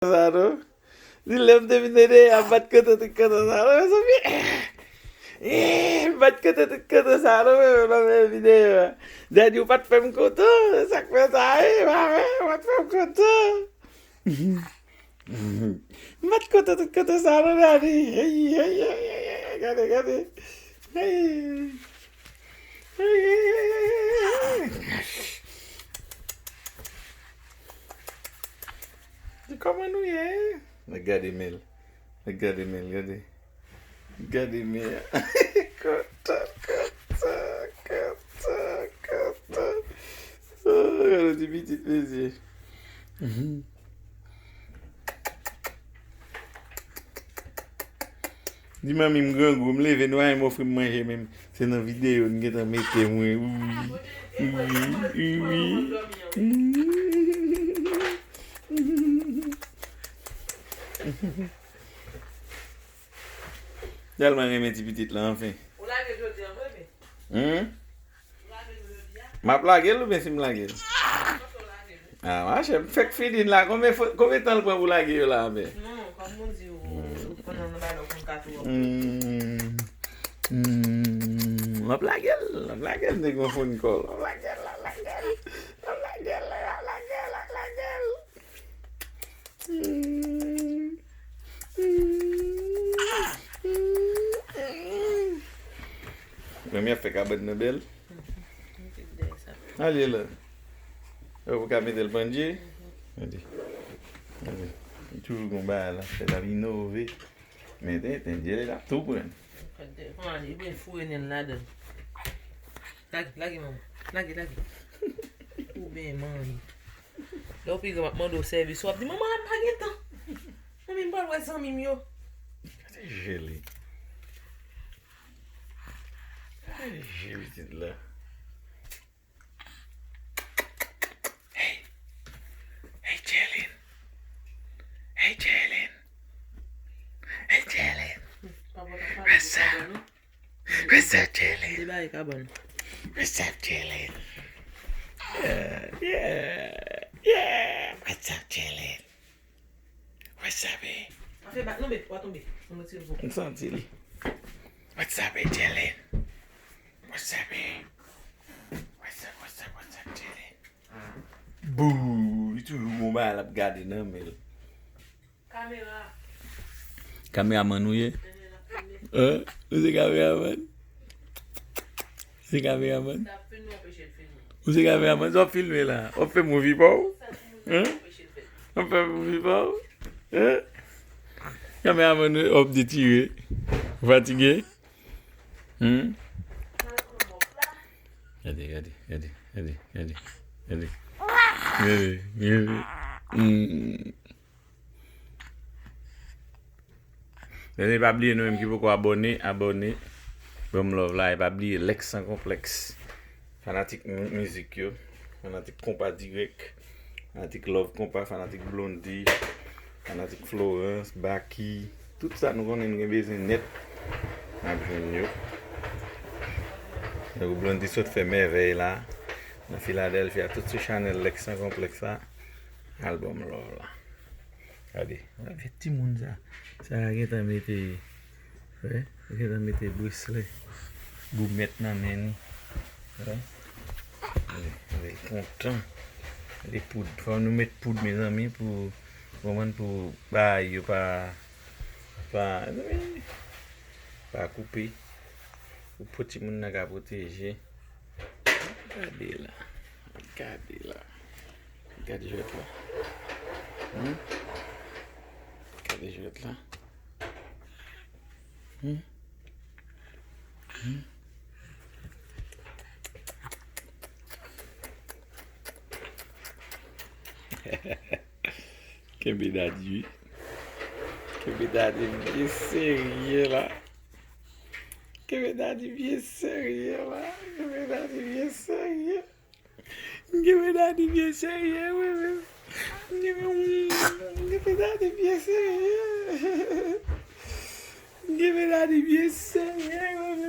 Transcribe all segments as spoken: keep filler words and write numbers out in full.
sa, non. Di lè m te vin ede, ap bat kote tout kote sa, non, mezanmi. Eh, bat kote tout kote sa, non, men, nan men videyo a. Daddy, ou pa t fè m kontan, sa k fè sa, eh, pa vre, ou pa t fè m kontan. M pa t kontan tout kote sa, non, Daddy. Hey, hey, hey, hey, hey, gade, gade. Hey. Hey, hey, hey, hey, hey, hey. Di kòman nou ye? Nèg gade men l. Nèg gade men l, gade. Gade men an. Kontan, kontan, kontan, kontan. Oh, gade ti pitit, mesye. Di manmi m grangou, m leve, nou pa menm ofri m manje menm. Se nan videyo n gentan mete m, wi. Wi, wi, wi, wi. Tèlman renmen ti pitit la, anfen. Ou lage jodi a vre, men? Hmm? Ou lage l jodi a? M ap lage l oubyen si m lage l? Mwen panse ou lage l. Ah, machè, m fèk fini la. Konbyen fo-, konbyen tan l pran pou lage yo la, anfen? Non, kòm ou di, ou, ou konn nan bagay, ou konn ka tou ap. Hmm. Hmm. M ap lage l, m ap lage l, m te gen yon phone call. M ap lage l, m ap lage l. M ap lage l, m ap lage l, m ap lage l. Manmi ap fè kabann nan bèl. Ale la. Ou ka mete l pandye. Gade. Gade. Li toujou gon bagay la fè, l ap inove. Men tenten, Djelin ap tou pran. Kòman li byen foure nen l ladan l. Lage, lage, manman. Lage, lage. Ou byen manyen. Lè w pi gran, m ap mande w sèvis, w ap di, "Manman, pa gen tan. Manmi, m pral wè zanmi m yo." Gade je li. Gade je pitit la. Hey. Hey, Djelin. Hey, Djelin. Hey, Djelin. What's up? What's up, Djelin? What's up, Djelin? Yeah, yeah, yeah. What's up, Djelin? What's up, eh? Pa fè bak non, bebe, w a tonbe. Mwen retire l pou ou. M santi li. What's up, eh, Djelin? What's up, eh? What's up, what's up, what's up, Djelin? Boo! Li toujou gon bagay l ap gade nan men l. Kamera. Kameramann ou ye? Hein? Ou se kameramann? Ou se kameramann? Ou se kameramann? Sa w ap filme la? W ap fè movie pa w? Hein? W ap fè movie pa w? Hein? Kameramann ou ap detire. Ou fatige? Hmm? Gade, gade, gade, gade, gade, gade. Gade, gade. Hmm. Mezanmi, pa bliye nou menm ki poko abòne, abòne. Ban m love la, e pa bliye Lex Sans Complexe. Fanatik mi-, mizik yo, fanatik konpa dirèk, fanatik love konpa, fanatik Blondy, fanatik Florence, Baky, tout sa nou konnen nou gen bezwen nèt, n ap jwenn yo. Donk Blondy sot fè mèvèy la, nan Filadèlfi a, tout sou chanèl Lex Sans Complexe la, album love la. Gade, gade timoun sa. Sa a gentan mete, wè, gentan mete bracelet goumèt nan men li. Wè. Gade, gade, kontan. Gade poud. Fò nou met poud, mezanmi, pou, konprann, pou bagay yo pa, pa, pa koupe. Pou po timoun nan ka pwoteje. Gade la. Gade la. Gade jwèt la. Hmm? Gade jwèt la. Hmm? Hmm? Kenbe Daddy wi. Kenbe Daddy byen serye la. Kenbe Daddy byen serye la. Kenbe Daddy byen serye. Kenbe Daddy byen serye wi, wi. Kenbe, kenbe Daddy byen serye. Kenbe Daddy byen serye wi, wi.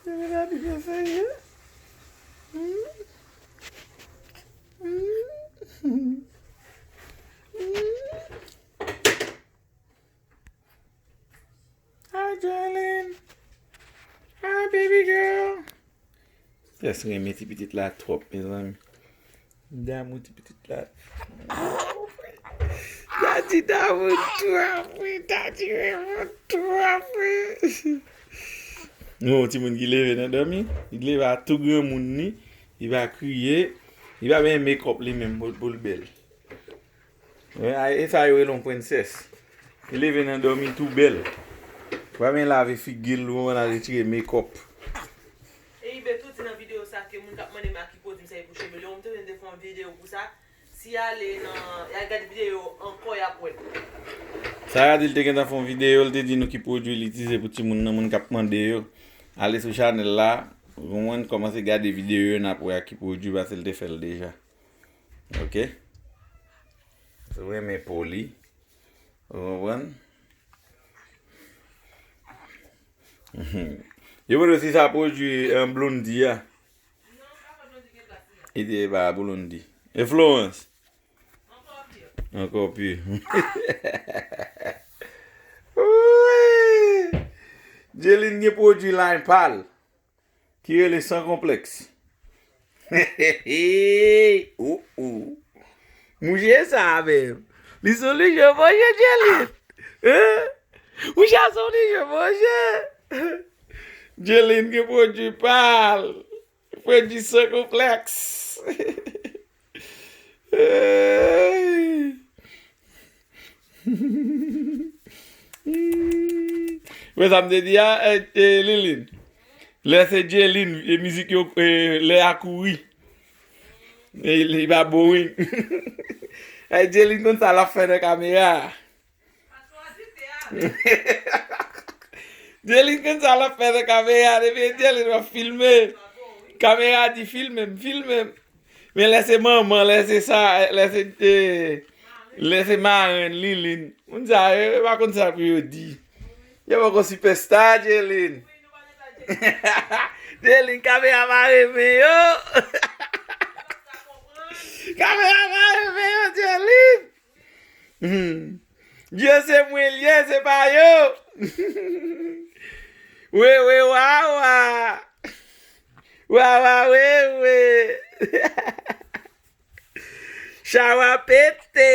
Kenbe Daddy byen serye. Jès renmen ti pitit la twòp, mezanmi. Damou ti pitit la. Daddy damou twòp, wi, daddy renmen twòp, wi. Nou wè yon timoun ki leve nan dòmi, li leve a tou granmoun li, li pa kriye, li pa menm make up li menm pou, pou l bèl. Wi, a, e sa yo rele yon prensès. Li leve nan dòmi tou bèl. Ou pa menm lave figi l, ou konprann, al retire make up. E Ibe tou di nan videyo sa ke moun k ap mande m a ki pwodui m sèvi pou cheve l yo, m te vin te fè yon videyo pou sa. Si y ale nan, y al gade videyo ankò, y ap wè l. Sa a di l te gentan fè yon videyo, l te di nou ki pwodui li itilize pou timoun nan, moun k ap mande yo. Ale sou chanèl la, ou konprann, kòmanse gade videyo yo, n ap wè a ki pwodui, paske l te fè l deja. Ok? Ou renmen po li. Ou konprann? Yo mande si sa pwodui, eh, Blondie a. Li te ba Blondie. E Florence? Ankò pi. Wi! Jelin gen pwodui line pa l ki rele San Konplèks. Oh, oh. Mouche sa menm. Li sou li je manje Jelin. Hein? Mouche a sou li je manje. Jelin gen pwodui pa l. Pwodui San Konplèks. Hey. Wè sa m te di a, eh, eh, Lilin. Lè se Jelin, e mizik yo, eh, lè a kouri. E li pa boring. Ay, Jelin konn sa l ap fè nan kamera a. Jelin konn sa l ap fè nan kamera, depi Jelin w ap filme. Kamera di filme m, filme m. Men lè se manman, lè se sa, lè se, eh, lè se marenn, Lilin. Moun sa yo, yo pa konn sa pou yo di. Yo poko sipèsta, Jelin. Jelin, kamera pa renmen yo. Kamera pa renmen yo, Jelin. Hmm. Dye se mwen l ye, se pa yo. Wewe wawa. Wawa wewe. Chawa pete.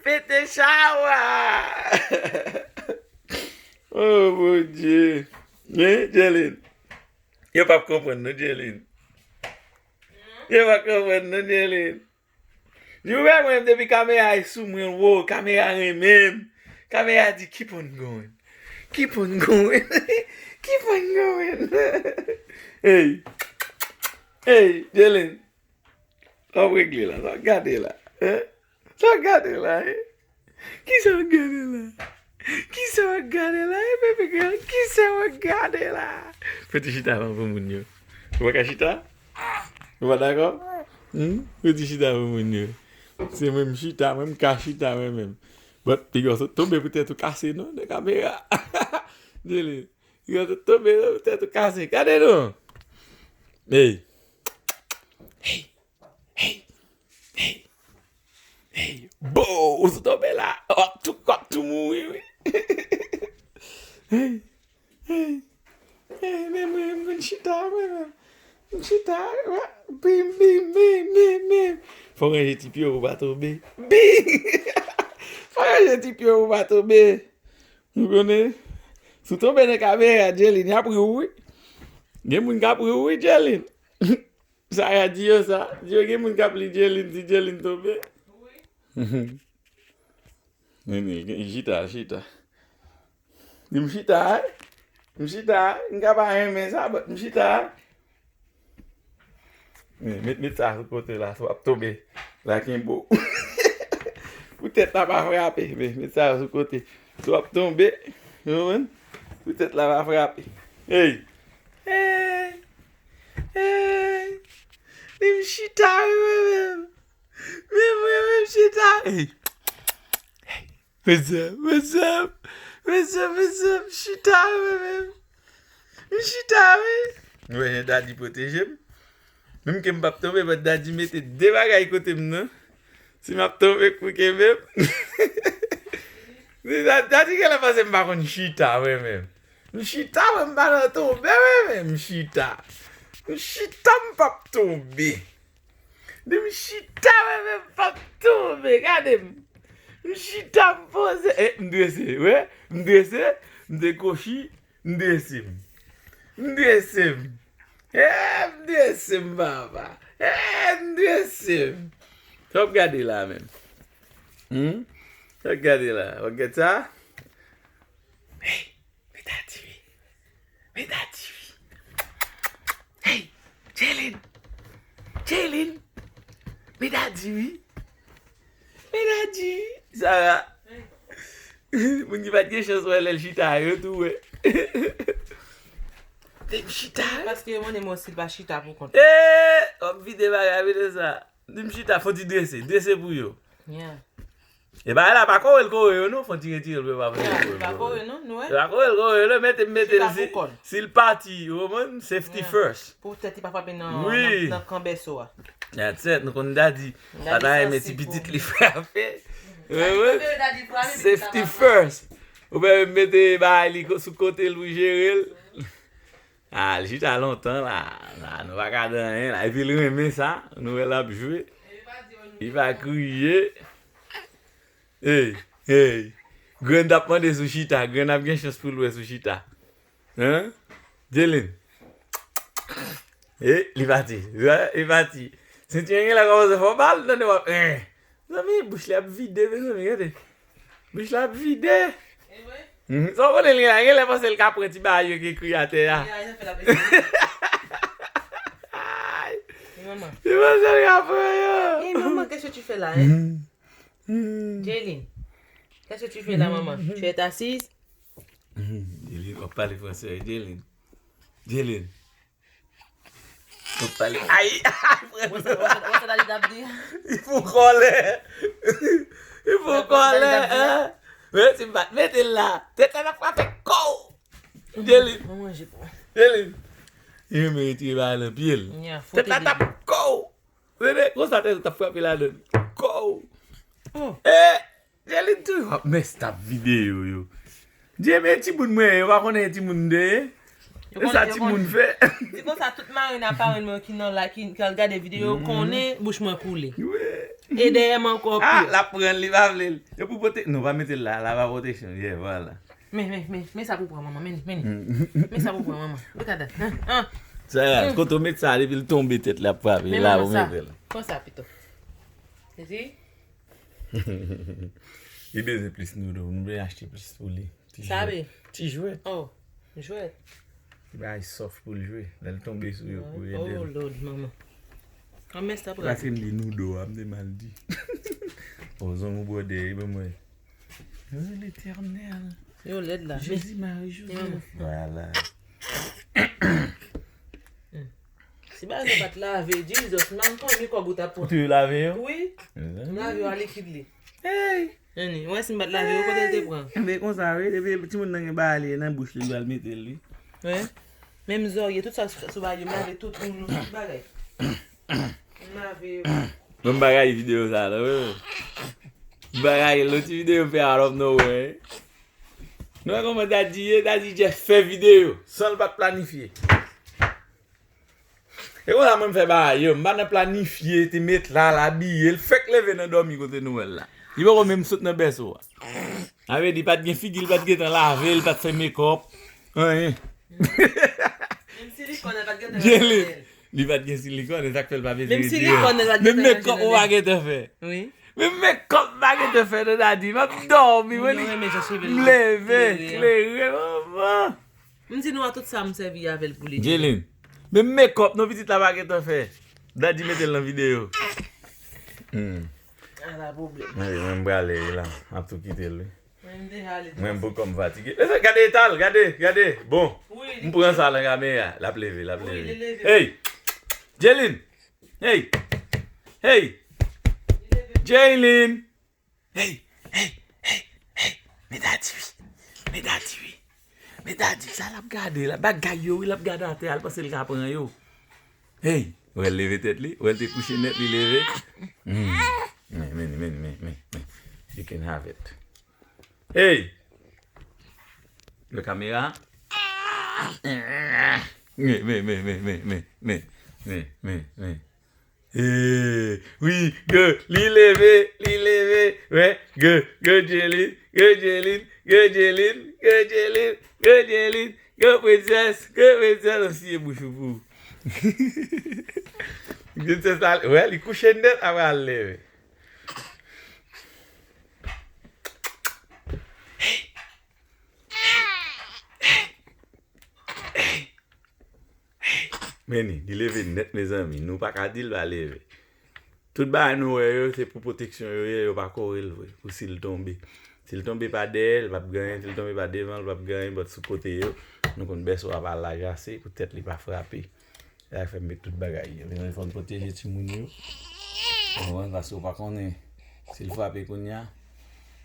Pete chawa. Oh, Bondye. Hein, Jelin? Yo p ap konprann non, Jelin. Yo p ap konprann non, Jelin. Di ou wè mwen depi kamera e sou mwen, wo, kamera renmen m. Kamera di, "Keep on going. Keep on going. Keep on going." Hey. Hey, Jelin. Sa w regle la? Sa w gade la? Hein? Sa w gade la, hein? Kisa w gade la? Kisa w gade la, eh, baby girl? Kisa w gade la? Fè ti chita avan pou moun yo. Ou pa ka chita? Ou pa dakò? Hmm? Fè ti chita pou moun yo. Se mwen m chita, mwen m ka chita mwen menm. But, piga w sot tonbe pou tèt ou kase non, nan kamera. Jelin, piga w sot tonbe non, pou tèt ou kase. Gade non. Hey. Hey. Hey. Hey. Hey. Bo, ou sot tonbe la. W ap tou, w ap tou mouri, wi. Hey. Hey. Hey, men mwen, m konn chita, mwen menm. M chita, wa, bim, bim, bim, bim, bim. Fò w ranje ti pye w pou w pa tonbe. Bim! Fò w ranje ti pye w pou w pa tonbe. Ou konnen? Si w tonbe nan kamera, Jelin, y ap ri w, wi. Gen moun k ap ri w, wi, Jelin. Sa y a di yo sa. Di yo gen moun k ap li Jelin, di Jelin tonbe. Wi. Men, men, chita, chita. Di m chita, wi. M chita, wi. M ka pa renmen sa, but m chita, wi. Met, met sa sou kote la, si w ap tonbe. La kenbe w. Pou tèt la pa frape. Met, met sa sou kote. Si w ap tonbe, ou konprann? Pou tèt la pa frape. Hey! Hey! Hey! Li m chita, wi, mwen menm. Men mwen menm chita. Hey! Hey! Mezanmi, mezanmi, mezanmi, mezanmi, m chita, wi, mwen menm. M chita, wi. Ou wè jan Daddy pwoteje m? Menm ke m p ap tonbe, but Daddy mete de bagay kote m nan. Si m ap tonbe, pou kenbe m. Daddy genlè panse m pa konn chita, mwen menm. M chita, mwen m pa nan tonbe, mwen menm. M chita. M chita, m p ap tonbe. Di m chita, mwen menm m p ap tonbe. Gade m. M chita, m poze. E, m drese, wi. M drese, m dekwochi, m drese m. M drese m. E, m drese m, papa. E, m drese m. Sa w ap gade la menm? Hmm? Sa w ap gade la? W ap gade sa? Hey! Medadi wi. Medadi wi. Hey, Jaylin. Jaylin. Medadi wi. Medadi wi. Sara. Moun ki pa t gen chans wè lè l chita yo tou wè. Te m chita. Paske yo mande mwen si l pa chita pou kont. Eee, w ap vide bagay vide sa. Di m chita, fò ti drese, drese pou yo. Yeah. E bagay la pa kore l kore yo non, fò ti retire l pou yo pa vle kore l kore yo. Li pa kore non, nou wè? E pa kore l kore yo non, mete m mete l si, si l pati, ou konprann? Safety first. Pou tèt li pa frape nan, nan, nan kan bèso a. That's it, nou konn dadi. Dadi pa ta renmen ti pitit li frape. Wi, wi. Safety first. Ou pa menm mete bagay li sou kote l pou jere l. Ah, li chita lontan la. La, nou pa ka di anyen la. Epi l renmen sa. Nou wè l ap jwe. Li pa kriye. Hey, hey. Grann t ap mande sou chita. Grann ap gen chans pou l wè sou chita. Hein? Jaylin. Hey, li pati. Li pati. Sentimen gen la kòmanse fè w mal, tande w ap, eh. Zanmi, bouch li ap vide, mezanmi, gade. Bouch la ap vide. E vre? Mhm. Sa w konnen li la, genlè panse l ka pran ti bagay yo ki ekri atè a. Ay, ay, zafè la pete. Ay. E manman. Li panse l ka pran yo. E manman, qu'est-ce que tu fais là, hein? Mhm. Jaylin, qu'est-ce que tu fais là, maman? Tu es assise? Mhm. Jaylin, w ap pale fransè, Jaylin. Jaylin. Ou pale. Ay! Wè sa, wè sa, wè sa Dali t ap di? Li fou kòlè. Li fou kòlè, hein? Men si m pa t mete l la, tèt la t ap frape kow! Jelin. Mwen manje pou. Jelin. Li menm retire bagay nan pye l. Tèt la t ap kow! Tande, konsa tèt la t ap frape ladan l. Kow! Oh. Eh! Jelin toujou ap mess up videyo yo. Dye men timoun mwen, yo pa konnen timoun de ye. E sa timoun fè. Di konsa tout marenn ak parenn mwen ki nan la, ki, ki al gade videyo yo konnen bouch mwen koule. Wi. E dèyè m ankò pye. Ah, l ap pran l, li pa vle l. E pou pote, non, pa mete l la, la pa pwoteksyon. Yeah, vwala. Men, men, men, men sa pou pran manman, men, men. Men sa pou pran manman. Look at that. Hein, hein. Sa, kote w met sa, depi l tonbe tèt la ap frape, la ou mete l. Konsa pito. Ezi? Li bezwen plis noudo, nou bezwen achte plis pou li. Ti jwèt. Ti jwèt. Oh, jwèt. Ti bagay soft pou l jwe. Lè l tonbe sou yo pou ede l. Oh, Lord, manman. An men sa pral. Paske m di noudo a, m te mal di. Oh, zong ou bwòdè, e ban mwen. Oh, Letènèl. Yo lèd la. Jezi, Mari, Jozèf. Vwala. Si bagay sa pa t lave, Jesus, m pa konn ki kòb ou t ap pran. Ou te lave yo? Wi. M lave yo a likid li. Hey! Anni, ou wè si m pa t lave yo, kote l te pran? Enben konsa wi, depi timoun nan gen bagay li nan bouch li, li pral mete l wi. Wi. Menm zòrye, tout sa sou bagay yo, m lave tout, tout bagay. M lave yo. Bon, m pa rayi videyo sa non, wi. M pa rayi l non, ti videyo m fè out of nowhere. Nou wè kòman Daddy ye, Daddy just fè videyo san l pa t planifye. E konsa mwen m fè bagay yo, m pa nan planifye, te met la, l abiye, l fèk leve nan dòmi kote nou wè l la. Li poko menm sot nan bèso a. Sa vle di pa t gen figi, l pa t gentan lave, l pa t fè makeup. Anyen. Menm silikòn nan pa t gentan fè. Jelin. Li pa t gen silikòn, e sa k fè l pa mete. Menm silikòn nan pa t gentan. Menm makeup ou pa gentan fè. Wi. Menm makeup m pa gentan fè non Daddy, m ap dòmi, mwen li. M leve, klere, manman. M di nou a tout sa m sèvi avè l pou li. Jelin. Menm makeup non pitit la pa gentan fè. Daddy mete l nan videyo. Hmm. Ala pwoblèm. Mwen, mwen m prale la. M ap tou kite l wi. Mwen m deja ale. Mwen m poko m fatige. E sa, gade eta l, gade, gade. Bon. M pran sa nan kamera. L ap leve, l ap leve. Wi, li leve. Hey! Jelin! Hey! Hey! Jelin! Hey, hey, hey, hey. Men Daddy wi. Men Daddy wi. Men Daddy, sa l ap gade la? Bagay yo wi l ap gade atè a, l panse l ka pran yo. Hey, wè l leve tèt li, wè l te kouche nèt, li leve. Hmm. Men, men, men, men, men, men. You can have it. Hey! Lè kamera. Men, men, men, men, men, men, men, men, men, men. Ee, wi, go, li leve, li leve, wè, go, go, Jelin, go, Jelin, go, Jelin, go, Jelin, go, Jelin, go, prensès, go, prensès, m siye bouch ou pou ou. Prensès la, wè, li kouche nèt, apre al leve. Men li, li leve nèt, mezanmi. Nou pa ka di l pa leve. Tout bagay nou wè yo, se pou pwoteksyon yo ye, yo pa kore l vre, pou si l tonbe. Si l tonbe pa dèyè, l p ap gen anyen, si l tonbe pa devan, l p ap gen anyen, but sou kote yo, nou konn bèso a pa laj ase pou tèt li pa frape. Se sa k fè m met tout bagay yo. Mezanmi, fò n pwoteje timoun yo. Ou konprann? Paske ou pa konnen si l frape kounye a,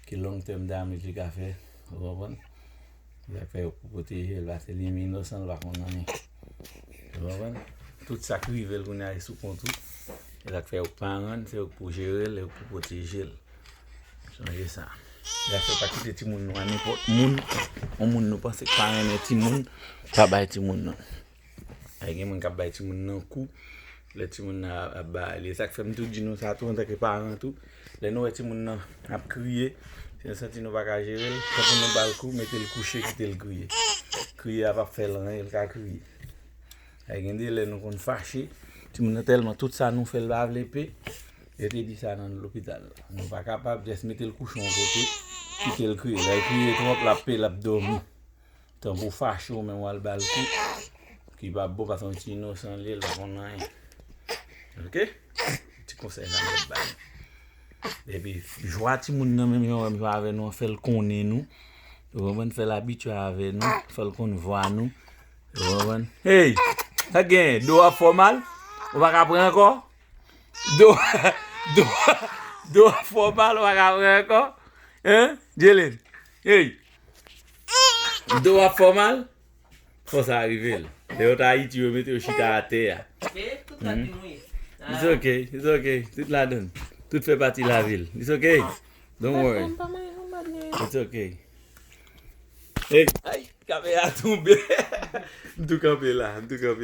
ki long term damage li ka fè. Ou konprann? Se sa k fè yo pou pwoteje l, paske li menm inosan, l pa konn anyen. Ou konprann? Tout sa k rive l kounye a, e sou kont ou. Se sa k fè yo k paran l, se yo k pou jere l, e yo k pou pwoteje l. Sonje sa. Se sa k fè pa kite timoun nou a nenpòt moun. Yon moun nou panse k pa renmen timoun, pa bay timoun nan. Ay, gen moun k ap bay timoun nan kou, lè timoun nan ap, ap ba li. E sa k fè m tou di nou sa tou, antanke paran tou. Lè nou wè timoun nan ap kriye, si nou santi nou pa ka jere l, tanpri nou ba l kou, mete l kouche, kite l kriye. Kriye a p ap fè l anyen, l ka kriye. Ay, gen de lè nou konn fache, timoun nan tèlman tout sa nou fè l pa vle pe, yo te di sa nan lopital. Nou pa kapab, just mete l kouche yon kote, kite l kriye. Lè l kriye twòp, l ap pe, l ap dòmi. Tanpri w fache w menm w al ba l kou, ki pa bon, paske yon ti inosan li ye, l pa konn anyen. Oke? Ti konsèy sa m t ap ba nou. Epi, jwa timoun nan menm jan w wè m jwe avè nou an, fè l konnen nou. Ou konprann? Fè l abitye avè nou, fè l konn vwa nou. Ou konprann? Hey! Sa k genyen? Do w ap fè w mal? Ou pa ka pran ankò? Do, do, do w ap fè w mal, ou pa ka pran ankò? Hein? Jelin? Hey! Do w ap fè w mal? Fò sa rive l. Lè yo t Ayiti, yo mete yo chita atè a. Ve, tout la di nou ye. It's okay, it's okay. Tout ladann. Tout fè pati lavi l. It's okay. Don't worry. It's okay. Hey, ay, kamera tonbe. M tou kanpe la, m tou kanpe.